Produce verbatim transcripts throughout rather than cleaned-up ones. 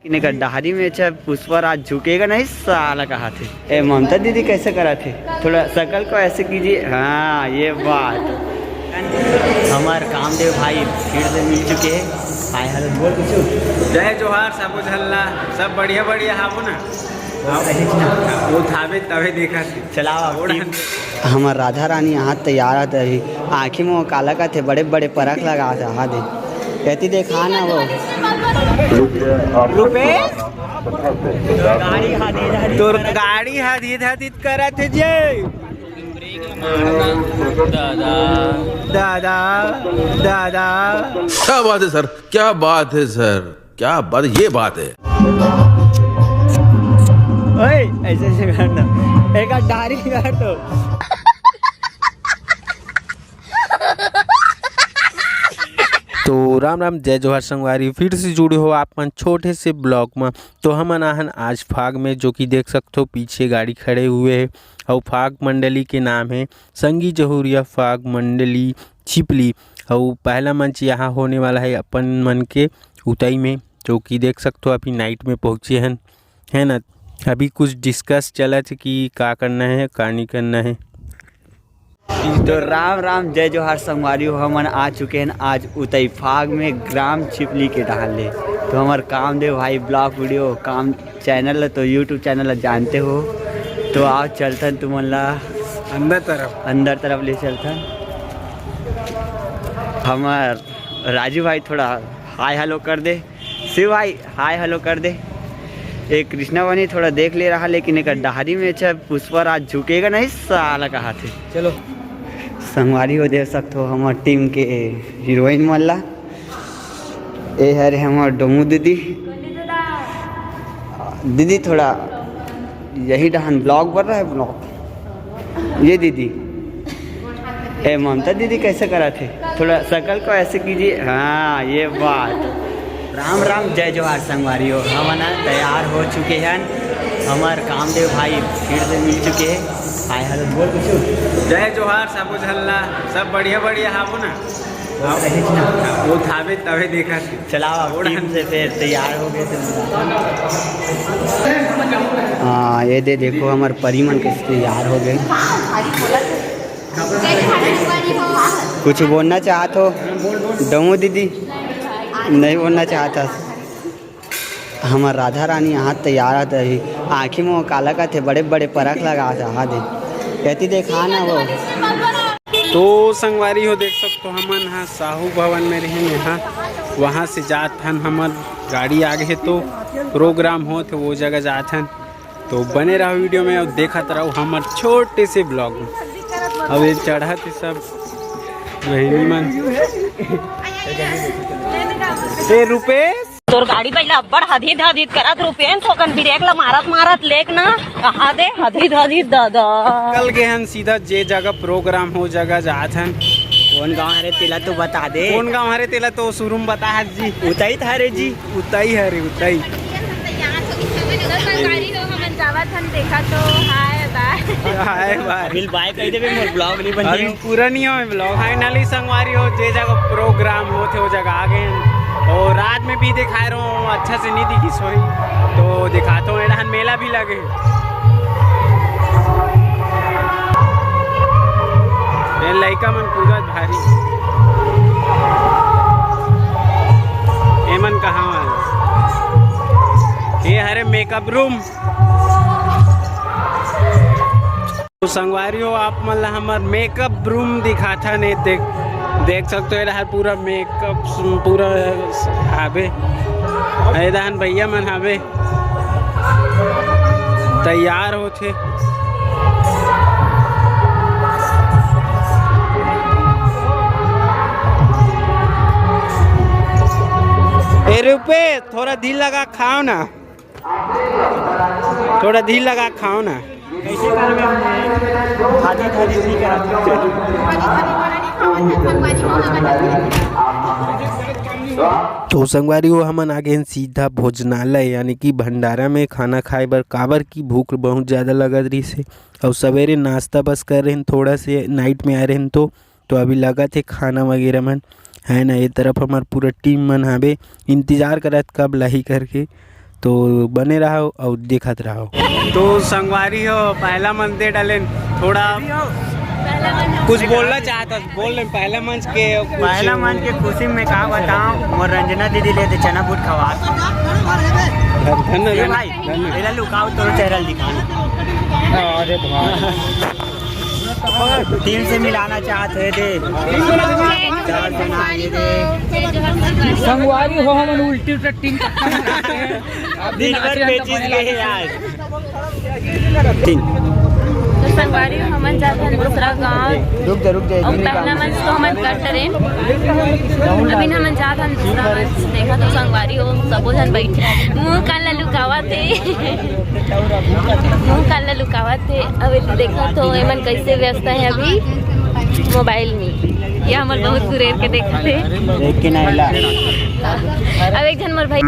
लेकिन एकर डहारी में अच्छा पुष्पा राज झुकेगा नहीं साला कहा थे। ए ममता दीदी कैसे करा थे, थोड़ा शकल को ऐसे कीजिए। हाँ, ये बात। हमार कामदेव भाई फिर से मिल चुके हैं। हाय हेलो बोल कुछ। जय जोहार सबो झन ला, सब बढ़िया बढ़िया हाबो ना। वो थावे तवे देखा थे। चलाओ अब ओढ़। टीम। हमर राधा रानी यहाँ तैयार आत रही, आँखी में वो काला का थे, बड़े बड़े परख लगा था, हाँ दे। कहती देखा ना वो। रुपेश, गाड़ी हा धीरे धीरे तोर गाड़ी हा धीरे धीरे करत हे जे। दादा, दादा, दादा। क्या बात है सर, क्या बात है सर, क्या बात, ये बात है। ओए, ऐसे ऐसे करना। एक आध डारी कर दो। तो राम राम, जय जोहार संगवारी, फिर से जुड़े हो आप मन छोटे से ब्लॉग में। तो हमन आहन आज फाग में, जो कि देख सकथो पीछे गाड़ी खड़े हुए है, अउ फाग मंडली के नाम है संगी जहुरिया फाग मंडली छिपली। अउ पहला मंच यहाँ होने वाला है अपन मन के उतई में, जो कि देख सकथो अभी नाइट में पहुँचे हन, है ना। अभी कुछ डिस्कस चलत है कि का करना है, का नहीं करना है। तो राम राम, जय जोहार संगवारी हो, हमन आ चुके हैं आज उतई फाग में ग्राम छिपली के डहान ले। तो हमार कामदेव भाई ब्लॉग वीडियो काम चैनल है, तो यूट्यूब चैनल है, जानते हो। तो आओ चलथन तुमन ला अंदर तरफ। अंदर तरफ ले चलथन। हमार राजू भाई थोड़ा हाय हेलो कर दे। शिव भाई हाय हेलो कर दे। एक कृष्णा बनी थोड़ा देख ले रहा, लेकिन एक डहारी में अच्छा पुष्पा राज झुकेगा नहीं साला कहा थे। चलो। संगवारी हो देख सकथो हमर टीम के हीरोइन मन ला। ए हरे हमर डोमू दीदी। दीदी थोड़ा यही डहान ब्लॉग बन रहा है, ब्लॉग। ये दीदी, ए ममता दीदी कैसे करा थे? थोड़ा शकल को ऐसे कीजिए। हाँ, ये बात। राम राम, जय जोहार संगवारी हो, हमन तैयार हो चुके हैं। हमार कामदेव भाई फिर से मिल चुके हैं। हाय हेलो बोल कुछ। जय जोहार सबो झन ला, सब बढ़िया बढ़िया हाबो ना। वो थावे तवे देखा थे। चलाओ अब ओढ़। टीम से फिर तैयार हो गए थे। हाँ, ये दे देखो हमार परी मन कैसे तैयार हो गए। कुछ बोलना चाहत हो डोमू दीदी? नहीं बोलना चाहत हस। हमर राधा रानी यहाँ तैयार आत रही, आँखी में वो काला का थे, बड़े बड़े परख लगा था, हाँ दे। कहती देखा ना वो। तो संगवारी हो देख सकथो हमन ह साहू भवन में रहेन यहाँ, वहाँ से जात हन, हमर गाड़ी आ गे हे तो प्रोग्राम होत हे वो जगह जात हन। तो बने रहो वीडियो में और देखत रहो हमर छोटे से ब्लॉग में। अब ये चढ़त हे सब बहिनी मन। ए रुपेश, तोर गाड़ी पहिला अब्बड़ हदीद हदीद करत रुपेन, थोकन ब्रेक ला मारत मारत लेक ना, कहा दे हदीद हदीद दादा। कल गे हन सीधा जे जगह प्रोग्राम हो जगह जात हन। कौन गांव हरे तेला तो बता दे। कौन गांव हरे तेला तो शुरू में बता हस जी। उतई हरे जी। उतई हरे, उतई। तो संगवारी हो, हमन जावत हन, देखा तो हाय बाय। Hi bye. अभी बाय कह देबे, मोर ब्लॉग नहीं बने। अभी पूरा नहीं होय ब्लॉग। फाइनली संगवारी हो, जे जगह प्रोग्राम होथे, वो जगह आ गए हैं। और रात में भी दिखाए रहो, अच्छा से नहीं दिखिस होही, तो दिखाता हूँ। एडहन मेला भी लगे। ये लइका मन कूदत भारी। एमन कहाँ वाले? ये हरे मेकअप रूम। तो संगवारी हो, आप मन ला हमर मेकअप रूम दिखाथन। ए देख, देख सकते हो, एला पूरा मेकअप पूरा हावे। ए दहन भैया मन हावे, तैयार होथे। ए रुपेश, थोड़ा दिल लगा खाओ ना। थोड़ा दिल लगा खाओ ना। तो संगवारी हो, हमन आ गेन सीधा भोजनालय, यानी कि भंडारा में खाना खाए बर, काबर कि भूख बहुत ज़्यादा लगत रहिस हे। और सवेरे नाश्ता बस कर रहेन, थोड़ा से नाइट में आए रहेन, तो तो अभी लगत हे खाना वगैरह मन, है ना। ये तरफ हमार पूरा टीम मन हावे, इंतजार करत कब लाही करके। तो बने रहो अउ देखत रहो। तो संगवारी हो, पहला मंच दे डालेन, थोड़ा कुछ बोलना चाहता, बोल रहे पहला मंच के कुछ। पहला मंच के खुशी में का बताऊं, मोर रंजना दीदी ले दे चना बूट खवा। धन, धन, ये धन, भाई, धन। एला लुकाओ, तोर चेहरा दिखाना। अरे भाई। टीम से मिलाना चाहत हे दे। चार जना ये दे। संगवारी हो, हमन उल्टी उल्टा टीम दिन भर पेचिस गए हे आज। तीन। तो संगवारी हो, हमन जात हन दूसरा गांव। रुक जा, रुक जा, एक और मिनट। पहला मंच तो हमन कर डरेन, अभी हमन जात हन दूसरा मंच। देखा तो संगवारी हो, सबो झन बैठे, मुंह कान ला लुकावत हे। मुंह कान ला लुकावत हे। अब एती देखा तो एमन कैसे व्यस्त हे अभी मोबाइल में। ये हमर बहुत दूर के देखत हे। देख के ना हिला। अब एक झन मोर भाई।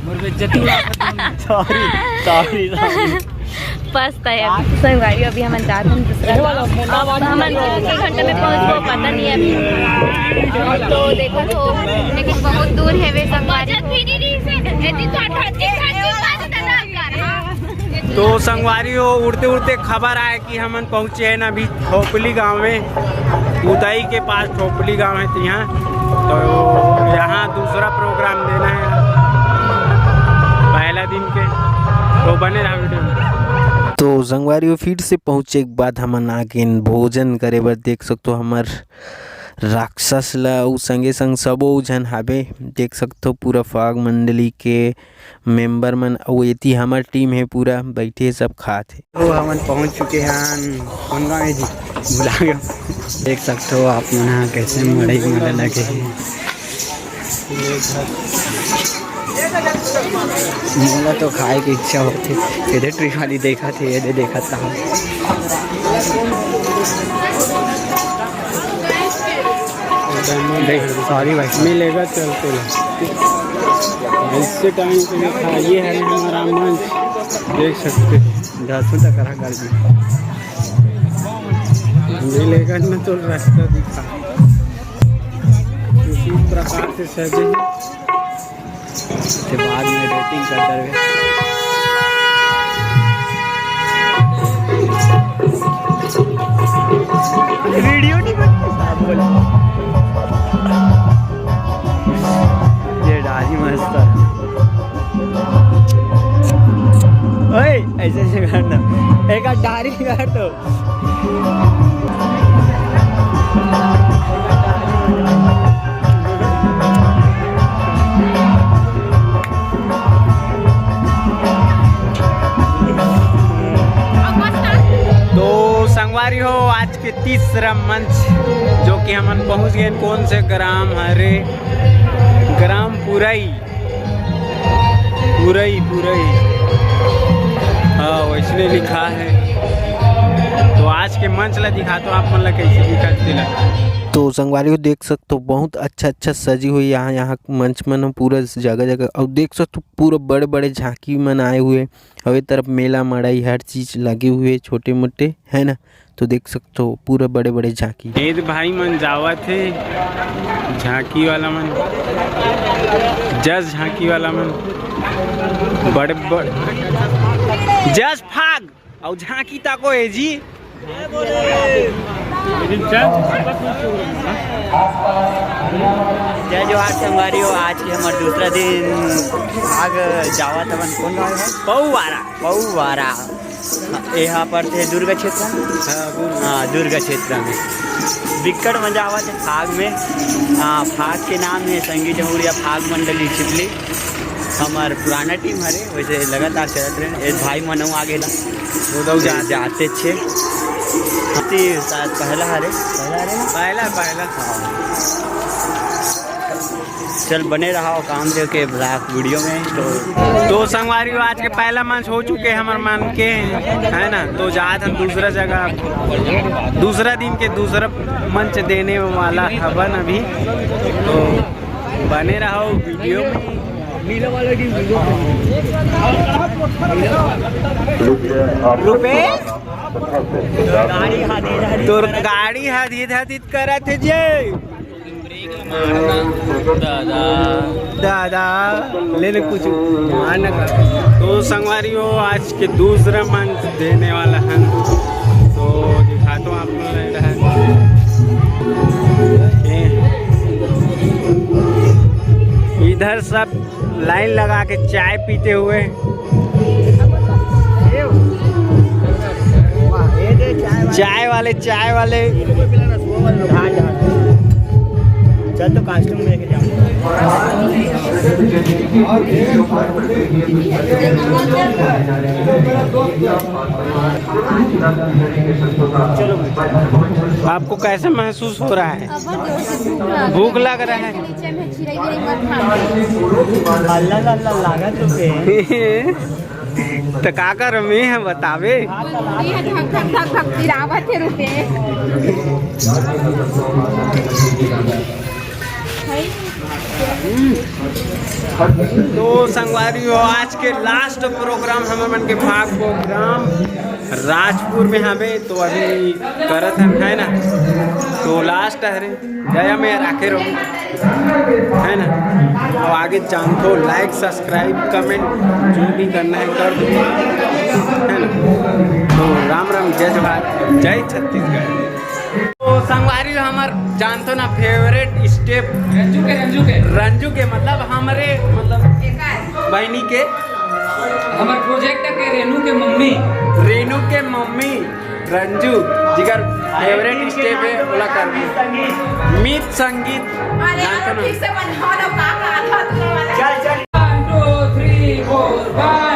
मोर बेइज्जती उड़ा दे तूने। Sorry, sorry, sorry. पछता है। संगवारी, अभी हमन जात हन दूसरा गाँव। अब हमन एक घंटा में पहुँचबो, पता नहीं अभी। तो देखो तो, लेकिन बहुत दूर है वे संगवारी। तो संगवारी हो, उड़ते उड़ते खबर आए कि हमन पहुँचे हैं अभी ठोपली गाँव में, उदई के पास ठोपली गाँव है। तो यहाँ, तो यहाँ दूसरा प्रोग्राम देना है पहला दिन के, तो बने रहा वीडियो में। तो संगवारी हो, फिर से पहुँचे के बाद हमन आ गेन भोजन करे बर। देख सकथो हमर राक्षस ला, अउ संगे संग सबो झन हाबे। देख सकथो पूरा फाग मंडली के मेंबर मन, अउ एती हमर टीम हे पूरा, बैठे सब खात हे। तो हमन पहुंच चुके हन, कौन गाँव हे जी, भुला गए। देख सकते हो आप मन ह कैसे मड़ई मन लगे हे। मोला तो खाए के इच्छा होथे, एदे ट्री वाली देखत हे, एदे देखत कहा। देख, सॉरी भाई, मिलेगा चलते ला। इससे टाइम पे लिखा, ये है हमारा मंच, देख सकते हो। दसवीं तक रहा कर दी। मिलेगा ना तो रास्ता दिखा। इसी प्रकार से सजे। उसके बाद में रेटिंग कर दे। वीडियो नहीं बन। ये डाली मस्त है। ओए, ऐसे ऐसे करना। एक आध डारी कर दो। तो संगवारी हो, आज के तीसरा मंच, जो कि हमन पहुंच गए, कौन से ग्राम हरे, ग्राम पुरई, पुरई, पुरई। हाँ, वैसने लिखा है। तो आज के मंच ला दिखा, तो आप मन ला कैसे दिखा तेला। तो संगवारी हो, देख सकते हो, बहुत अच्छा अच्छा सजी हुई यहाँ, यहाँ मंच मन पूरा जगह जगह। और देख सकते हो, पूरा बड़े बड़े झांकी मन आए हुए। और ये तरफ मेला मड़ई हर चीज लगे हुए, छोटे मोटे, है ना। तो देख सकते हो, पूरा बड़े बड़े झांकी। ए दे भाई मन जावत हे, झांकी वाला मन, जस झांकी वाला मन, बड़े बड़े जस फाग अउ झांकी तको हे जी। जय जोहार संगवारी हो, आज के हमर दूसरा दिन। आग जावत हमन कौन गाँव है? पौवारा। पौवारा। एहा पड़थे दुर्ग क्षेत्र में। हाँ, दुर्ग। हाँ, दुर्ग क्षेत्र में। बिक्कट मजा आवत हे फाग में। हाँ, फाग के नाम है संगी जमुरिया फाग मंडली छिपली। हमर पुराना टीम हरे, वैसे लगातार चलत रहे। ए भाई मनऊ आगे ला। उदऊ जा-, जाते छे। शायद पहला हरे, पहला हरे ना? पहला, पहला। हाँ। चल बने रहा काम दे के ब्लॉग वीडियो में। तो, तो संगवारी हो, आज के पहला मंच हो चुके हमर मन के, है ना। तो जात हम दूसरा जगह, दूसरा दिन के दूसरा मंच देने वाला हवन अभी। तो बने रहो वीडियो में। रुपेश, तोर गाड़ी हा धीरे धीरे करत हे जे। दादा, दादा, ले ले कुछ, मार ना कर। तो संगवारी हो, आज के दूसरा मंथ देने वाला है, तो दिखाता हूँ आप लोग। ये इधर सब लाइन लगा के चाय पीते हुए। चाय वाले, चाय वाले। चल, तो कॉस्ट्यूम लेके जाओ। चलो भाई। आपको कैसे महसूस हो रहा है? बहुत जोर से भूख लगा है। भूख लग रहा है। नीचे में चिड़ै गिरै मत खा। अल्लाह, अल्लाह, अल्लाह, लागत रुपे। तो का कर, मैं है बतावे। ये धक धक धक धक पिरावत है रुपे। तो संगवारी हो, आज के लास्ट प्रोग्राम हमर मन के फाग प्रोग्राम राजपुर में हवे, तो अभी करत हन, है ना, तो लास्ट हरे। दया में राखे रहो, है ना। और आगे जानथो, लाइक, सब्सक्राइब, कमेंट जो भी करना है कर दो, है ना। तो राम राम, जय जोहार, जय छत्तीसगढ़। तो संगवारी हमर जानथो ना, फेवरेट स्टेप रंजू के, रंजू के। रंजू के, मतलब हमरे, मतलब बहनी के। हमर प्रोजेक्ट के रेनू के मम्मी। रेनू के मम्मी। रंजू, जिकर फेवरेट स्टेप है, ओला कर। मीत संगीत, अरे जानथो ना? ठीक से बजाओ ना, का, का हाथ में वाला। चल, चल। One, two, three, four, five।